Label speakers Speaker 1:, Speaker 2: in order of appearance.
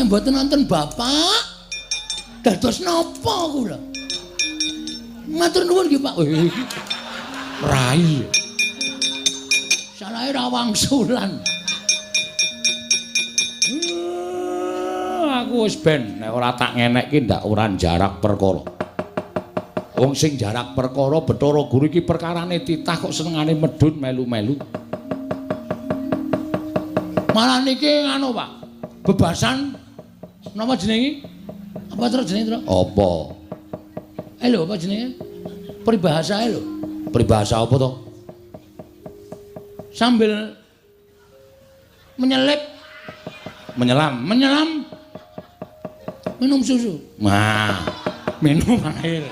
Speaker 1: Nek mboten wonten bapak, dados napa kula? Matur nuwun nggih, Pak. Rai. Salahe ra wangsulan.
Speaker 2: Aku wis ben nek ora tak ngenekke ndak ora jarak perkara. Wong sing jarak perkara Bathara Guru iki perkarane titah kok senengane medhun melu-melu.
Speaker 1: Malah niki nganu, Pak. Bebasan napa jenenge? Apa terus jenenge, Tru?
Speaker 2: Apa?
Speaker 1: Lho, apa jenenge? Peribahasa lho.
Speaker 2: Peribahasa apa to?
Speaker 1: Sambil menyelip,
Speaker 2: menyelam,
Speaker 1: menyelam minum susu.
Speaker 2: Nah, minum air.